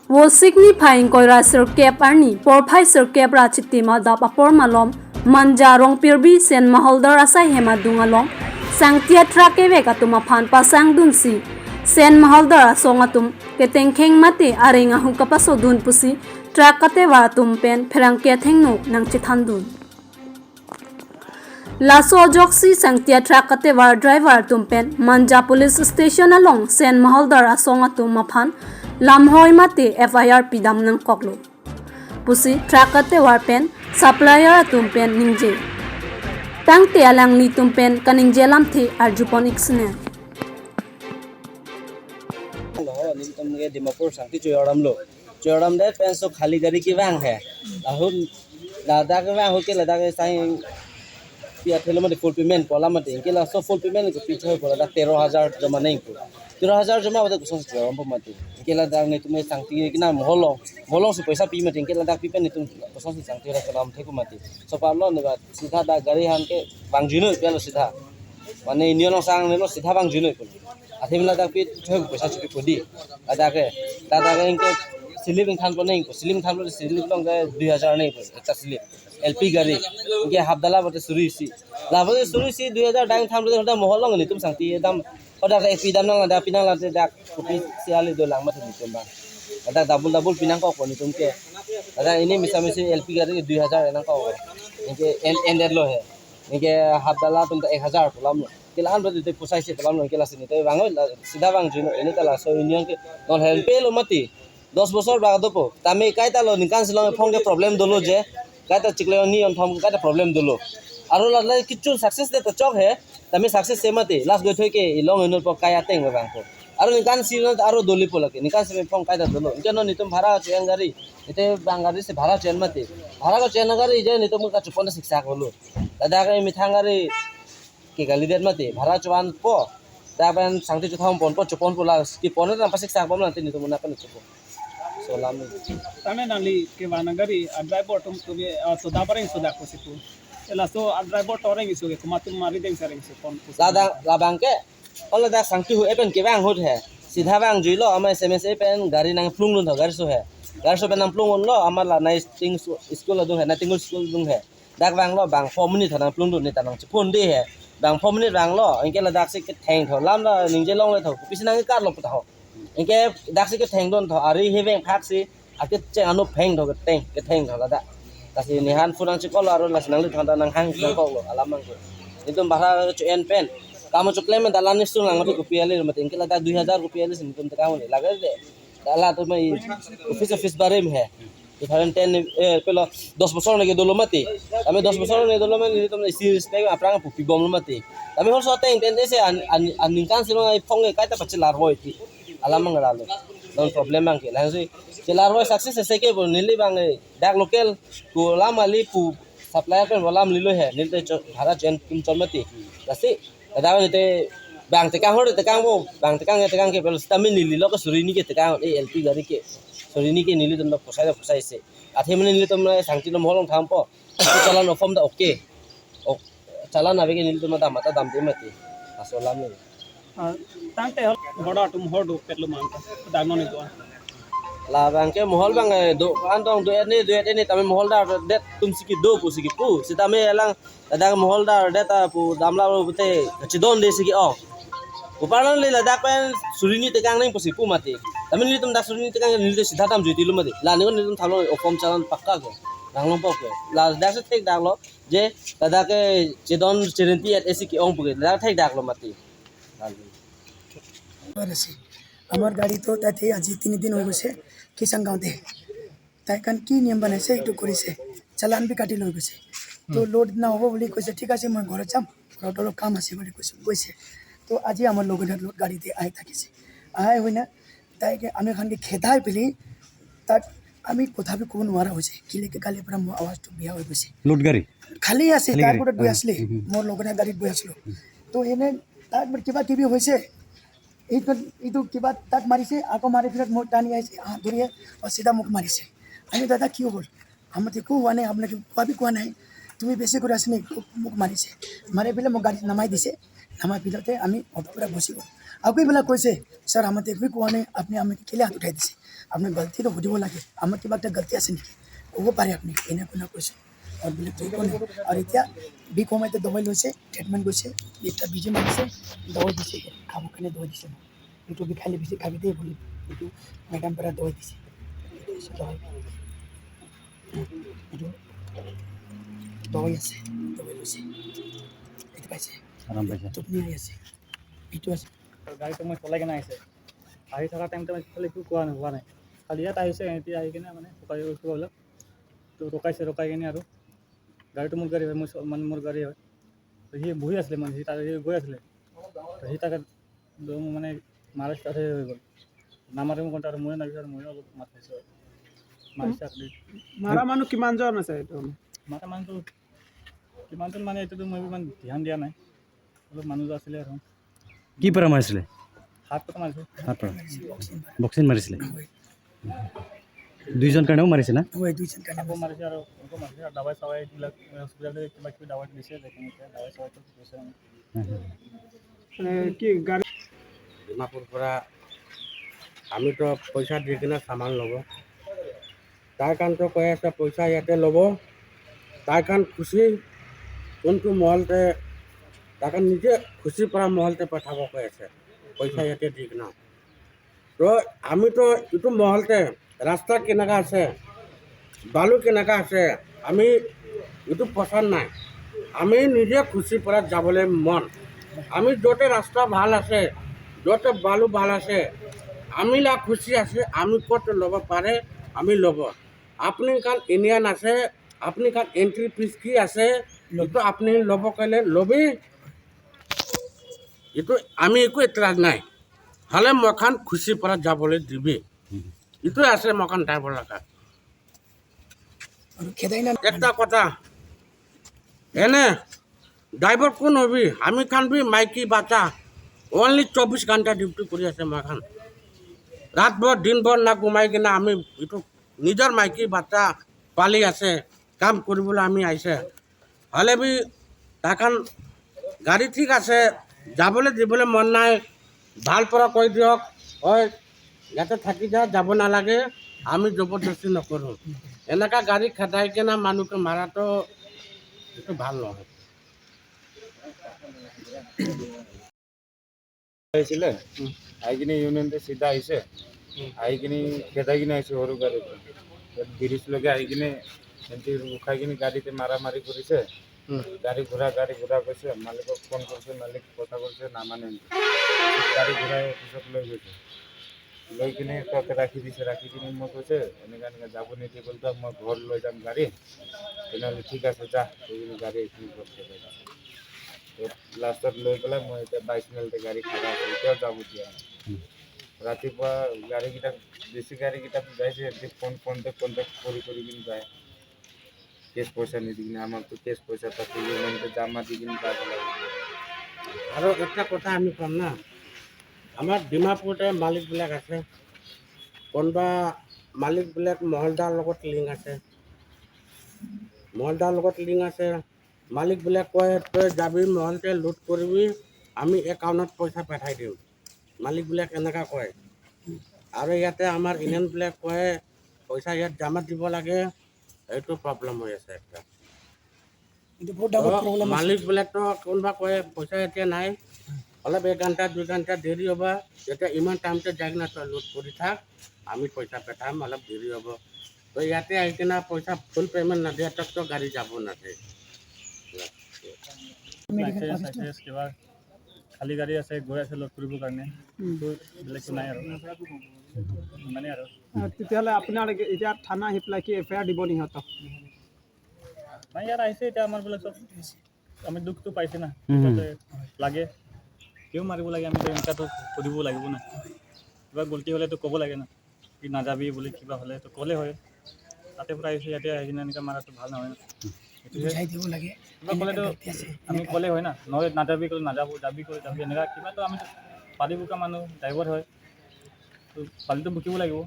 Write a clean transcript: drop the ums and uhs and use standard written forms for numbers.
Wosikni phaing koira sir kep arni por phai sir kep ra chitima dap apor malom manja rong pirbi sen maholdar asai hema dungalong sangtia trake ve katuma phan pa sangdun si sen maholdar asongatum ketengkheng mate arenga hukapaso dun pusi truck kate wa tum pen pherang ke thengnu nangchi thandun Laso joksi sangtia truck kate war driver tumpen manja police station along sen maholdar asonga tum maphan lamhoi mate FIR pidam nang koklo pusi truck kate war pen supplier tumpen ningje tangte alang ni tumpen kaningje lamthe arjupon iksne. Dimapur sangti choyoram lo choyoram de pen so khali gari ki bang hai ahun lada ke bang ho ke lada ke sai pia thelo mate full payment pola mate ke la so full payment ko piche ho pola 13,000 jama nahi ko 13,000 jama bata kuson choyoram mate ke la da ne tume sangti ki na moholo moholo se paisa pi mate ke la da pi pe ne tum kuson sangti ra kalam the ko mate so parlo ne ba sidha da gari han ke bang jino pe lo sidha mane union sang ne lo sidha bang jino ko আথিমলা দাক P থৈ পয়সা চুপি পদি আদাকে দাদাকে ইনকে slip খান পনে slip খান পনে slip লং 2000 নেই একটা slip LP গাড়ি ইনকে হাফদালা বটে সুরিসি লাভতে সুরিসি 2000 ডাং থাম দা মহলং নি তুম শান্তি দাম ওদা এপি দাম নাং দা পিনাং লাতে দাক কপি সিয়ালি দো লাং মাথা নিতুম বা দাদা ডাবল ডাবল পিনাং ক নি তুমকে দাদা এনে মিছামিছি এলপি গাড়ি 2000 এনাং ক ইনকে এন এন লো হে ইনকে হাফদালা তুম 1000 তোলাম kilaan ba dito pusay si palam nang kila sinito bango sida bang juno ini tala so union ke non help lo mati 10 বছর বাগা দপো তামি কাইতা lo নিকান সিলং ফোন কে প্রবলেম দলো যে কাইতা চিকলে নি অন থম কাইতা প্রবলেম দলো আৰু লালে কিচু সাকসেস দে তো চক হে তামি সাকসেস সে মাতি লাস্ট গই থই কে ইলং ইনুর প কায়া তেং বাং ko আৰু নিকান সিলং আৰু দলি পোলাকে নিকান সে ফোন কাইতা দলো ইনকে নিতুম ভাড়া চেন গাড়ি এতে বাঙ্গারি সে ভাড়া চেন মাতি ভাড়া কো চেন গাড়ি যে নিতুম কাচু পনে শিক্ষা হলো দাদা কে মিথাং গাড়ি ke kali det mati bhara chuan po ta ban sangti chu thom pon po chupon po la ki pon na pasik sak bom lan tin tu muna pan chupo so lam tame nali ke wanagari a driver tum tu so da pareng so da ko sipu ela so a driver toreng isu ke kuma tum mari deng sareng so pon la da la bang ke ola da sangti hu epen ke bang hot he sidha bang jui lo ama sms epen gari nang plung lun tho gari so he gari so pen nang plung on lo ama la nai ting school dung he na tingul school dung he dak bang lo bang 4 minute thanang plung dun ni tanang chupon de he bang 4 minute bang lo inke la dak se ke theng tho lam la ningje long le tho pisnang ka lo tho inke dak se ke theng don tho ari heveng phak si ake che anu pheng tho ke teng ke theng tho la da kasi nihan funang chi kol aro la sinang le thanda nang hang ko lo alamang ko nitum bhara chu en pen kamo chu claim dalan ni sung ang ko piali mate inke la da 2000 rupiya le nitum ta kamoni lage de dala to mai office office bare me hai 2010 পেলো 10 বছর নাকি দলো মাতি আমি 10 বছর নাকি দলো মানে তোমরা সিরিয়াস নাই আপনারা পুপি বম মাতি আমি হল সতে ইন্টেন এসে আনিন কান সিলো I ফংগে কাইতা পাচে লার হইতি আলামাং রালো নন প্রবলেম আংকে লাহসি যে লার হয় সাকসেস এসে কে নিলি বাং ডাক লোকেল কুলাম আলি পু সাপ্লায়ার পেন বলাম লিলো হে নিলতে ভাড়া চেন তুম চলমাতি লাসি দাদা নিতে বাং তেকাং হরে তেকাং বো বাং তেকাং তেকাং কে পেলো তামি নিলি লক সুরিনি কে তেকাং এই এলপি গাড়ি কে সুরিনি কে নিলি তোমরা ফসাই ফসাইছে আথে মানে নিলি তোমরা শান্তি লম হলং থাম প চালান অফম দা ওকে ও চালান আবে কে নিলি তোমরা দাম মাতা দাম দে মাতি আসলাম নি tangte hol boda tum hodu petlu mangka dagno ni to la bang ke mohol bang do an dong do ene do ene tame mohol da det tum siki do pu siki pu sitame elang da mohol da det pu damla bute chidon de siki o uparan le ladak pen surini tekang nang posi pu mati tame ni tum da surini tekang ni sidha tam juti lu mati la ni tum thalo okom chalan pakka ke ranglong pok ke la dak se thek dak lo je ladak ke chidon chirenti at esi ki ong pu ke ladak thek dak lo mati. আমার গাড়ি তো তাতে আজি 3 দিন হৈ গৈছে কিষাণ গাঁৱতে। তাই কাৰণ কি নিয়ম বনাইছে এইটো কৰিছে, চালান বি কাটি লৈ গৈছে। তো লোড নহ'ব বুলি কৈছে। ঠিক আছে, মই ঘৰত যাম, ঘৰত অলপ কাম আছে বুলি কৈছোঁ, গৈছে। তো আজি আমাৰ লগত লোড গাড়ীতে আহি থাকিছে, আহাই হয় না তাইকে আমি খানকে খেদাই পেলি তাত আমি কথাবি ক'ব নোৱাৰা হৈছে। কেলেকে কালিৰ পৰা মোৰ আৱাজটো বেয়া হৈ গৈছে। লোড গাড়ী খালী আছে। খালী তাৰ গাড়ী? পৰা গৈ আছিলে, মোৰ লগতে গাড়ীত গৈ আছিলোঁ। তো এনে তাত কিবা কিবি হৈছে, এইটো এইটো কিবা তাক মাৰিছে, আকৌ মাৰি পেলাই মোক টানি আহিছে, হাত ধৰি চিধা মোক মাৰিছে। আমি দাদা কি হ'ল, আমাৰ একো হোৱা নাই, আপোনাক কোৱাবি কোৱা নাই, তুমি বেছি কৰি আছা নেকি? মোক মাৰিছে, মাৰি পেলাই মোক গাড়ীত নমাই দিছে। নামাৰ পিছতে আমি অটোৰ পৰা গুচি গ'লোঁ। আকৌ এইবিলাক কৈছে, ছাৰ, আমাক একোৱেই কোৱা নাই, আপুনি আমাক কেলৈ হাত উঠাই দিছে? আপুনি গলতিটো সুধিব লাগে, আমাৰ কিবা এটা গলতি আছে নেকি ক'ব পাৰে আপুনি। এনেকুৱা কৈছে আৰু বেলেগটো একো নাই। আৰু এতিয়া বিষ কমাইতে দবাই লৈছে, ট্ৰিটমেণ্ট গৈছে, এটা বেজী মাৰিছে, দবাই দিছে, খাবৰ কাৰণে দবাই দিছে মোক। এইটো বিষালে বেছি খাবি দেই বুলি এইটো মেডাম পৰা দবাই দিছে। দবাই, এইটো দবাই আছে, দবাই লৈছে, এইটো পাইছে। আৰাম পাইছে। টোপনি আহি আছে, এইটো আছে। গাড়ীটো মই চলাই কেনে আহিছে, আহি থকা টাইমতে মই খালি একো কোৱা নাই, হোৱা নাই। খালি ইয়াত আহিছে, এতিয়া আহি কিনে মানে শুকাই গৈছোঁ অলপ তো ৰখাইছে। ৰখাই কিনে আৰু গাড়ীটো মোৰ গাড়ী হয়, মই মানে মোৰ গাড়ী হয়। তো সি বহি আছিলে, মানে সি তাত সি গৈ আছিলে, তো সি তাকে একদম মানে মাৰা ষ্টাৰ্ট হৈ গ'ল। নামাৰে মোক আৰু ময়ো নামিছোঁ আৰু ময়ো অলপ মাত খাইছোঁ আৰু মাৰিছে আৰু। মাৰা মানুহ কিমানজন আছে এইটো? মাৰা মানুহটো কিমানজন মানে এইটোতো মই ইমান ধ্যান দিয়া নাই, অলপ মানুহ আছিলে আৰু। কি পৰা মাৰিছিলে? হাত কথা মাৰিছে। হাত পৰা বক্সিং মাৰিছিলে। দুইজন কাৰণেও মাৰিছে না? হয়, দুইজন কাৰণে। আকৌ মাৰিছে আৰু আকৌ মাৰিছে আৰু দাৱাই চাৱাই এইবিলাক হস্পিটেলত কিবা কিবি দাৱাই দিছে, এতিয়া দাৱাই চাৱাইটো দিছে মানে। মানে কি গাড়ী ডিমাপুৰ পৰা আমিতো পইচা দি কিনে চামান ল'ব, তাৰ কাৰণেতো কৈ আছে পইচা ইয়াতে ল'ব। তাৰ কাৰণ খুচি কোনটো মহলতে, তাৰ কাৰণ নিজে খুচিৰ পৰা মহলতে পঠাব কৈ আছে পইচা ইয়াতে দি কিনে। তো আমিতো এইটো মহলতে ৰাস্তা কেনেকুৱা আছে, বালু কেনেকুৱা আছে, আমি এইটো পচন্দ নাই। আমি নিজে খুচিৰ পৰা যাবলৈ মন। আমি য'তে ৰাস্তা ভাল আছে, য'তে বালু ভাল আছে, আমি লা খুচি আছে, আমি ক'ত ল'ব পাৰে আমি ল'ব। আপুনি কাৰণ ইণ্ডিয়ান আছে, আপুনি কাৰণ এণ্ট্ৰি ফিজ কি আছে এইটো আপুনি ল'ব ক'লে ল'বি, এইটো আমি একো এতৰাজ নাই। হ'লে মখান খুচিৰ পৰা যাবলৈ দিবি, এইটোৱে আছে মখান ড্ৰাইভাৰ লগা। আৰু খেদাই না। একটা কথা, এনে ড্ৰাইভাৰ কোন হবি? আমি খান বি মাইকী বাচ্চা, অনলি 24 ঘণ্টা ডিউটি কৰি আছে মই খান। ৰাতভৰ দিনভৰ না ঘুমাই কিনে আমি এইটো নিজৰ মাইকী বাচ্চা পালি আছে, কাম কৰিবলৈ আমি আহিছে। হ'লে বি তাখান গাড়ী ঠিক আছে, যাবলৈ দিবলৈ মন নাই। ভাল পৰা কৈ দিয়ক, হয় ইয়াতে থাকি যা, যাব নালাগে, আমি জবৰদস্তি নকৰোঁ। এনেকুৱা গাড়ী খেদাই কিনে মানুহকে মাৰাটো এইটো ভাল নহয়। আহিছিলে, আহি কিনে ইউনিয়নতে চিধা আহিছে, আহি কিনে খেদাই কিনে আহিছে সৰু গাড়ীটো। ব্ৰিজলৈকে আহি কিনে সিহঁতি ৰখাই কিনে গাড়ীতে মাৰা মাৰি কৰিছে। গাড়ী ঘূৰা, গাড়ী ঘূৰা কৈছে। মালিকক ফোন কৰিছে, মালিক কথা কৰিছে, নামানে সিহঁতি। গাড়ী ঘূৰাই অফিচত লৈ গৈছে, লৈ কিনে তাতে ৰাখি দিছে। ৰাখি কিনে মই কৈছে, এনেকুৱা এনেকুৱা যাব নিদিয়ে গ'লতো মই ঘৰ লৈ যাম গাড়ী। তেনেহ'লে ঠিক আছে যা কৈ কিনে গাড়ী এইখিনি ঘৰত খেদাই দিছে। লাষ্টত লৈ পেলাই মই এতিয়া 22 মাইলতে গাড়ী খাৰা আছে, এতিয়াও যাব দিয়া নাই। ৰাতিপুৱা গাড়ীকেইটাক, বেছি গাড়ীকেইটাক যাইছে, সিহঁতি ফোন কণ্টেক্ট কণ্টেক্ট কৰি কৰি কিনে যায়, কেছ পইচা নিদি কিনে। আমাকতো কেছ পইচা তাতে ইউনিয়নতে জমা দি কিনে যাব লাগিব। আৰু এটা কথা আমি ক'ম না, আমাৰ ডিমাপুৰতে মালিকবিলাক আছে, কোনোবা মালিকবিলাক মহলদাৰ লগত লিংক আছে, মহলদাৰ লগত লিংক আছে। মালিকবিলাক কয়, তই যাবি মহলতে লোড কৰিবি, আমি একাউণ্টত পইচা পঠাই দিম। মালিকবিলাক এনেকুৱা কয়। আৰু ইয়াতে আমাৰ ইণ্ডিয়ানবিলাক কয়, পইচা ইয়াত জমা দিব লাগে। এইটো প্ৰব্লেম হৈ আছে একটা। এইটো বহুত ডাঙৰ প্ৰব্লেম আছে। মালিকবিলাকতো কোনোবা কয়, পইচা এতিয়া নাই, অলপ এক ঘণ্টা 2 ঘণ্টা দেৰি হ'ব, যেতিয়া ইমান টাইমতে যাই কিনে তই লোড কৰি থাক, আমি পইচা পঠাম, অলপ দেৰি হ'ব। তো ইয়াতে আহি কিনে পইচা ফুল পে'মেণ্ট নিদিয়া তকতো গাড়ী যাব নাথাকে। মেডিকেল লাইচেঞ্চ অফিচটো চাইচেঞ্চ কিবা খালী গাড়ী আছে, গৈ আছে লোড কৰিবৰ কাৰণে। তো বেলেগটো নাই আৰু, ইমানেই আৰু। তেতিয়াহ'লে আপোনাৰ এতিয়া থানা আহি পেলাই কি এফ I R দিব নি সিহঁতক? নাই, ইয়াত আহিছে এতিয়া আমাৰ বিলাক চব আমি দুখটো পাইছে না। তাতে লাগে কিয় মাৰিব লাগে, আমি এনেকুৱাতো সুধিব লাগিব না। কিবা গল্টি হ'লেতো ক'ব লাগে না কি নাযাবি বুলি, কিবা হ'লেতো ক'লে হয়। তাতে পৰা আহিছে, ইয়াতে আহি কিনে এনেকুৱা মাৰাটো ভাল নহয় না। সেইটোহে। বুজাই দিব লাগে। কিবা ক'লেতো এনেকুৱা গলতি আছে। আমি ক'লে হয় না, নহ'লে নাযাবি ক'লে নাযাব, যাবি ক'লে যাবি, এনেকুৱা কিবাতো আমি পালি বোকা মানুহ, ড্ৰাইভাৰ হয়, তো পালিটো বুকিব লাগিব।